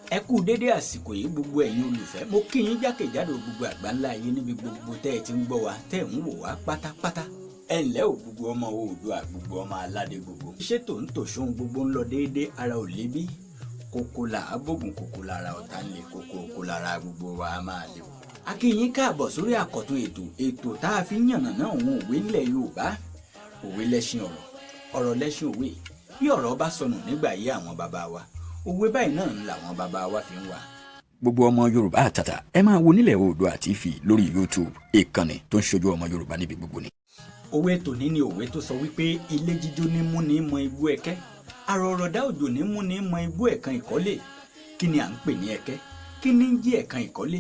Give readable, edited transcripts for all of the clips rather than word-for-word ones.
Ẹ kú dédé àsìkò yìí, gbogbo ẹ̀yin olùfẹ́. Mo kí yín jákèjádò gbogbo àgbáńlá ayé, níbi gbogbo tẹ́ ẹ ti ń gbọ́ wa, tẹ́ ẹ ń wò wá pátápátá. Ẹ ǹlẹ́ ò, gbogbo ọmọ Oòduà, gbogbo ọmọ aládé gbogbo. Iṣẹ́ tó ń tòṣóhun gbogbo ń lọ déédé, ara ò lébi kókó là á bògùn, kókó lára ọ̀tá ń lè kókó kó lára gbogbo wa á máa lè o. A kí yín káàbọ̀ sórí àkọ́tún ètò tá a fi ń yànnàná òun òwe ńlẹ̀ Yorùbá. Òwe lẹ́ṣin ọ̀rọ̀, ọ̀rọ̀ lẹ́ṣin òwe. Bí ọ̀rọ̀ bá sọnù nígbà yí àwọn bàbá wa, òwe báyìí náà ń làwọn bàbá wa fi ń wà. Gbogbo ọmọ Yorùbá àtàtà, ẹ máa wo Nílẹ̀ Oòduà TV lórí YouTube, ìkànnì tó ń ṣojú ọmọ Yorùbá níbi gbogbo ni. Òwe tòní ni òwe tó sọ wípé ilé jíjó ní mú ní mọ igbó ẹkẹ́, àrọ̀rọ̀dá òjò ní mú ní mọ igbó ẹ̀kan ìkọ́lé. Kí ni à ń pè ní ẹkẹ́? Kí ni ń jí ẹ̀kan ìkọ́lé?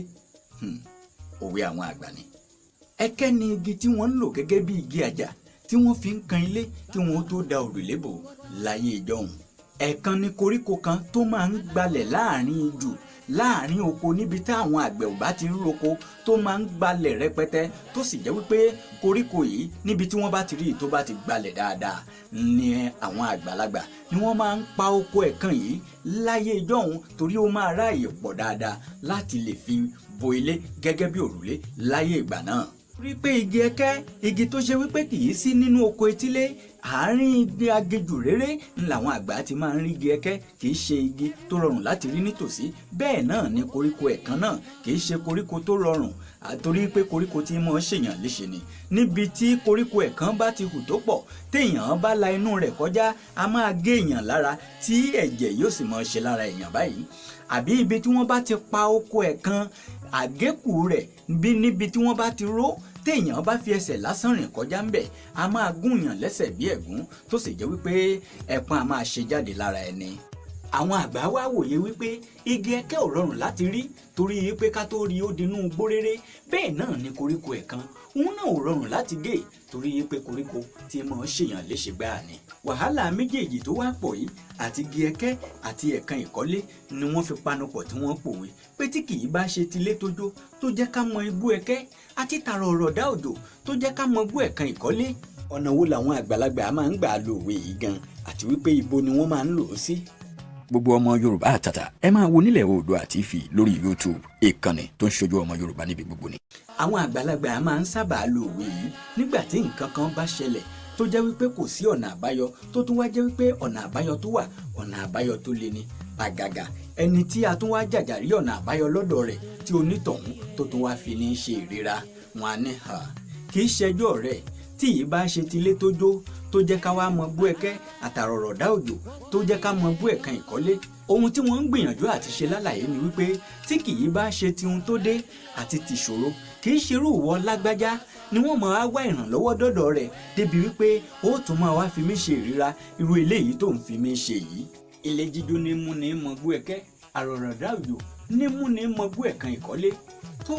Òwe àwọn àgbà ni. Ẹkẹ́ ni igi tí wọ́n ń lò gẹ́gẹ́ bí igi àjà tí wọ́n fi ń kan ilé kí wọ́n tó da òrùlé bò láyé ìjọhun. Ẹ̀kan ni koríko kan tó máa ń gbalẹ̀ láàrin ijù, láàrin oko, níbi tí àwọn àgbẹ̀ ò bá ti ń roko, tó máa ń gbalẹ̀ rẹpẹtẹ, tó sì jẹ́ wípé koríko yìí, níbi tí wọ́n bá ti rí i tó bá ti gbalẹ̀ dáadáa, ni àwọn àgbàlagbà ni wọ́n máa ń pa oko ẹ̀kan yìí láyé ìjọ́hun, torí ó máa ráàyè pọ̀ dáadáa láti lè fi bo ilé gẹ́gẹ́ bí òrùlé láyé ìgbà náà. Rí pé igi ẹkẹ́, igi tó ṣe wípé kì í sí nínú oko etílé, àárín igi aginjù réré ń làwọn àgbà ti máa ń rí igi ẹkẹ́. Kì í ṣe igi tó rọrùn láti rí nítòsí. Bẹ́ẹ̀ náà ni koríko ẹ̀kan náà kì í ṣe koríko tó rọrùn, àtorí pé koríko tí mọ́ ṣèyàn léṣe ni. Níbi tí koríko ẹ̀kan bá ti hù tó pọ̀, téèyàn bá la inú rẹ̀ kọjá, a máa gé èèyàn lára, tí ẹ̀jẹ̀ yóò sì máa ṣe lára èèyàn báyìí. Àbí ibi tí wọ́n bá ti pa oko ẹ̀kan, àgékù rẹ̀ bí níbi tí wọ́n bá ti ró, téèyàn bá fi ẹsẹ̀ lásán rìn kọjá ńbẹ̀, a máa gúnyàn lẹ́sẹ̀ bí ẹ̀gún, tó sì jẹ́ wípé ẹ̀pọ́n a máa ṣe jáde lára ẹni. Àwọn àgbà wá wòye wípé igi ẹkẹ́ ò rọrùn láti rí, torí pé ká tó rí ó dinú gbóréré. Bẹ́ẹ̀ náà ni koríko ẹ̀kan, òun náà ò rọrùn láti gé, torí pé koríko tí mọ̀ ń ṣèyàn léṣe gbáà ni. Wàhálà méjèèjì tó wá pọ̀ yìí, àti igi ẹkẹ́ àti ẹ̀kan ìkọ́lé, ni wọ́n fi panupọ̀ tí wọ́n pòwe pé tí kì í bá ṣe tilé tójó tó jẹ́ ká mọ igbó ẹkẹ́, àti tààrọ̀ ọ̀rọ̀ dá òjò tó jẹ́ ká mọ igbó ẹ̀kan ìkọ́lé. Ọ̀nà wo làwọn àgbàlagbà máa ń gbà lo òwe yìí gan, àti wípé ibo ni wọ́n máa ń lò ó sí? Gbogbo ọmọ Yorùbá àtàtà, ẹ máa wo Nílẹ̀ Oòduà TV lórí YouTube, ìkànnì tó ń ṣojú ọmọ Yorùbá níbi gbogbo ni. Àwọn àgbàlagbà máa ń sábà lo òwe yìí nígbà tí nǹkan kan bá ṣẹlẹ̀ tó jẹ́ wípé kò sí ọ̀nà àbáyọ, tó tún wá jẹ́ wípé ọ̀nà àbáyọ tó wà, ọ̀nà àbáyọ tó le ni. Àgàgà ẹni tí a tún wá jàjà rí ọ̀nà àbáyọ lọ́dọ̀ rẹ̀, tí onítọ̀hún tó tún wá fi ní ṣe ìríra wọn á ní hà, kì í ṣẹjọ́ rẹ̀, tí ì bá ṣe tilé tó jó tó jẹ́ ká wá mọ gbó ẹkẹ́, àtàrọ̀rọ̀dá òjò tó jẹ́ ká mọ gbó ẹ̀kan ìkọ́lé. Ohun tí wọ́n ń gbìyànjú àti ṣe lálàyé ni wípé tí kì í bá ṣe tihun tó dé àti tìṣòro, kì í ṣerú ìwọ lágbájá ni wọ́n máa wá ìrànlọ́wọ́ dọ́dọ̀ rẹ̀, débi wípé ó tún máa wá fi mí ṣe ìríra irú eléyìí tó ń fi mí ṣe yìí. Ilé jíjó ní mú ní mọ gbó ẹkẹ́, àrọ̀rọ̀dá òjò ní mú ní mọ gbó ẹ̀kan ìkọ́lé. Tó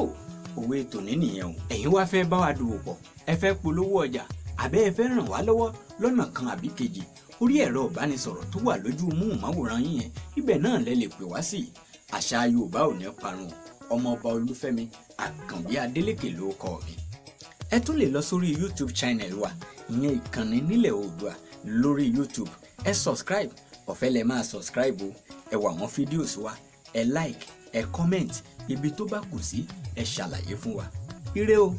òwe tòní nìyẹn o. Ẹ̀yin wá fẹ́ bá wa dòwò pọ̀, ẹ fẹ́ polówó ọjà, àbẹ́ ẹ fẹ́ ràn wá lọ́wọ́ lọ́nà kan àbí kejì, orí ẹ̀rọ ìbánisọ̀rọ̀ tó wà lójú móhùnmáwòrán yín yẹn, ibẹ̀ náà lẹ lè pè wá sí. Àṣà Yorùbá ò ní parun. Ọmọọba Olúfẹ́mi Àkànbí Adélékè ló kọ mi. Ẹ tún lè lọ sórí YouTube channel wa, ìyẹn ìkànnì Nílẹ̀ Oòduà lórí YouTube. Ẹ subscribe, ọ̀fẹ́ lẹ máa subscribe o. Ẹ wo àwọn videos wa, ẹ like, ẹ comment, ibi tó bá kù sí, ẹ ṣàlàyé fún wa. Ire o,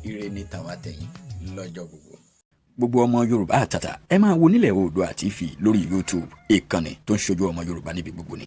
ire ní tàwa tẹ̀yìn lọ́jọ́ gbogbo. Gbogbo ọmọ Yorùbá àtàtà, ẹ máa wo Nílẹ̀ Oòduà TV lórí YouTube, ìkànnì tó ń ṣojú ọmọ Yorùbá níbi gbogbo ni.